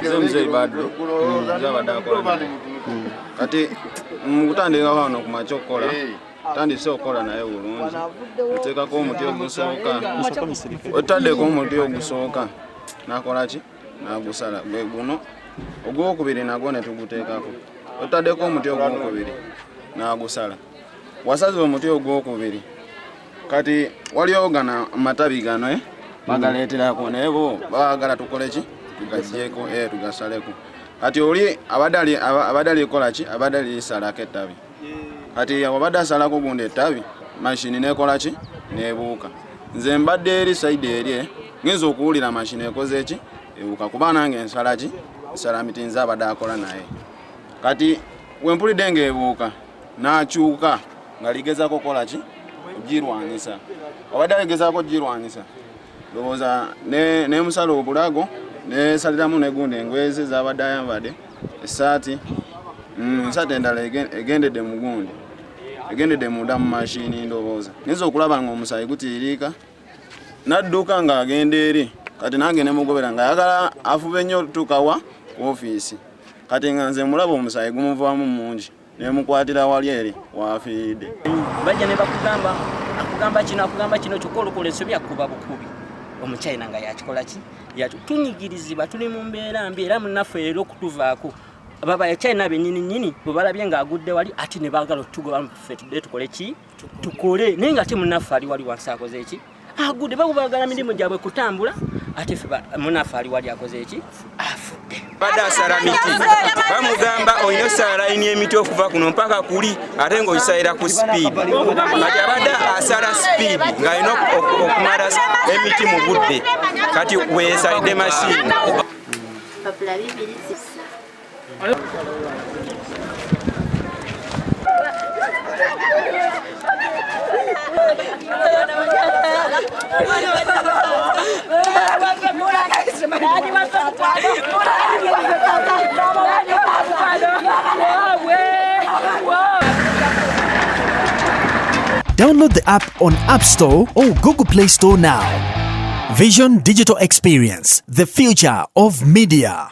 Nze mzee Badru, nze abadde akola naye. Kati mukutandika wano ku makya okukola, tandise okukola naye bulungi. Oteekako omuti ogusooka, otaddeko omuti ogusooka, nakola ki? Nagusala gwe guno. Ogwokubiri nagwo ne tuguteekako. Otaddeko omuti ogwokubiri, nagusala. Wasaze omuti ogwokubiri. Kati waliwo gano amatabi gano bagaleeterako naye bo baagala tukole ki? Tugaggyeko, tugasaleko. Kati oli abadde alikola ki? Abadde alisalako ettabi. Kati abadde asalako gundi ettabi, mashini nekola ki? Nebuuka. Nze mbadde eri sayidi eri, ngenza okuwulira mashini ekoze ki? Ebuuka, kuba nange nsala ki? Nsala miti, nze abadde akola naye. Kati wempulidde ng'ebuuka, n'akyuka nga ligezaako kukola ki? Ogirwanyisa. Abadde aligezaako ogirwanyisa. Ndowooza nemusala obulago, nesaliramu negundi engoye ze z'abadde ayambadde, essaati, essaati endala egendedde mu gundi, egendedde munda mu mashini ndowooza. Ngenza okulaba ng'omusaayi gutiiriika, n'adduka ng'agenda eri. Kati nange ne mugobera ng'ayagala afube nnyo otuuka wa ku ofiisi. Kati nga nze mulaba omusaayi gumuvaamu mungi, nemukwatira wali eri waafiiridde. Bajja ne bakugamba, akugamba kino, akugamba kino, kyokka olukola ensobi akuba bukubi. Omuchina nga yakikola ki? Tunyigirizibwa, tuli mu mbeera mbi, era munnaffe era okutuvaako. Baba China bennyini nnyini bwe balabye ng'agudde wali, ate ne baagala otugoba ffe tudde tukole ki? Tukole. Naye ng'ate munnaffe ali wali wansi akoze ki? Agudde. Babo baagala mirimu gyabwe kutambula, ate ffe munnaffe ali wali akoze ki? Afudde. Badde asala miti, bamugamba olina osala layini y'emiti okuva kuno mpaka kuli, ate ng'ogisalira ku sipiidi. Kati abadde asala sipiidi ng'alina okumala emiti mu budde, kati weesalidde mashini. Download the app on App Store or Google Play Store now. Vision Digital Experience, the future of media.